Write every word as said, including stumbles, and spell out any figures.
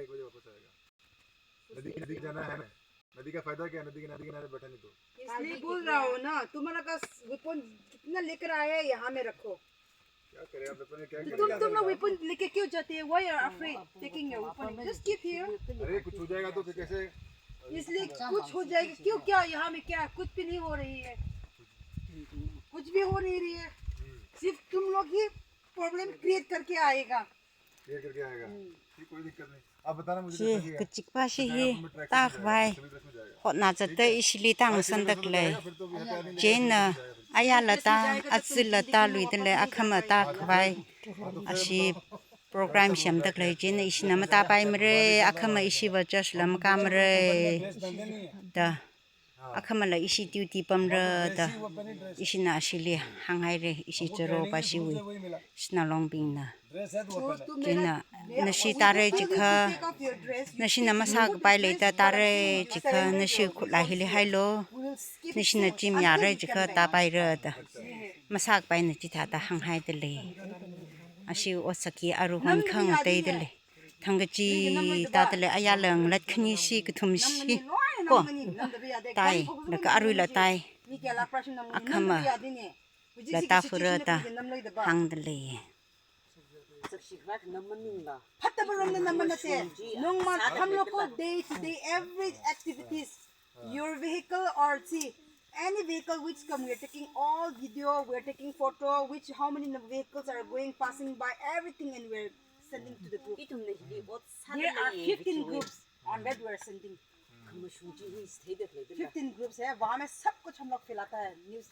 एक बजे वापस आएगा। नदी, नदी जाना है ना। नदी का फायदा क्या है? नदी किनारे, नदी किनारे बैठा नहीं तो। इसलिए बोल रहा हूँ ना, तुम्हारा का weapon कितना लेकर आया है, यहाँ में रखो। क्या करें आप, weapon क्या तो करें? तुम, तुम लोग weapon लेके क्यों जाते हैं? Why are afraid taking your weapon? Just keep here. अरे, कुछ हो जाएगा तो फिर कैसे? इसलिए कुछ हो जाएगा, क्यों, क्या यहाँ में क्या, कुछ भी नहीं हो रही है, कुछ भी हो नहीं रही है, हम्म। सिर्फ तुम लोग ही problem create करके आएगा। Create करके आएगा। हम्म। ठीक, कोई दिक्कत नहीं। आप बताना मुझे Hi, कैसा किया? Kachikpa hi hi, Instagram में track ta कैसे जाएगा? Khwai. Swimming dress में जाएगा। Hotna zatda ishili tang sandakle. Chieina, ayala ta, azila ta luidalei, akhama ta khwai. Ashi program semdakle, chieina ishina matapaimara, akhama ishiva church la makamara. Da. Akhamala ishi duty pamra da. Ishina ashili hānghaira, ishi charo pa shiwui. Shanglongbingna. Chieina, nashi tāra jikha, nashina masākapai leida tāra jikha, nashi khut la hili hailu, nashina chimyara jikha tāpaira da. Masākapaina chithāda hānghaidalei. Ashi ot sāki aruihon khangateidalei. Thangkachida tālei, ayala ngalātkhani shi kathum shi. Ko. Tāi, laga aruila tāi. Akhama la tāfura da hāngdalei. Phātaba rongna namma nate. Nongma, हम लोग को day to day every activities, your vehicle or see, any vehicle which come, we are taking all video, we are taking photo, which, how many num-, vehicles are going, passing by, everything, and we are sending to the group. There are fifteen groups on that we are sending. Fifteen groups है, वहाँ में सब कुछ हम लोग फैलाता है, news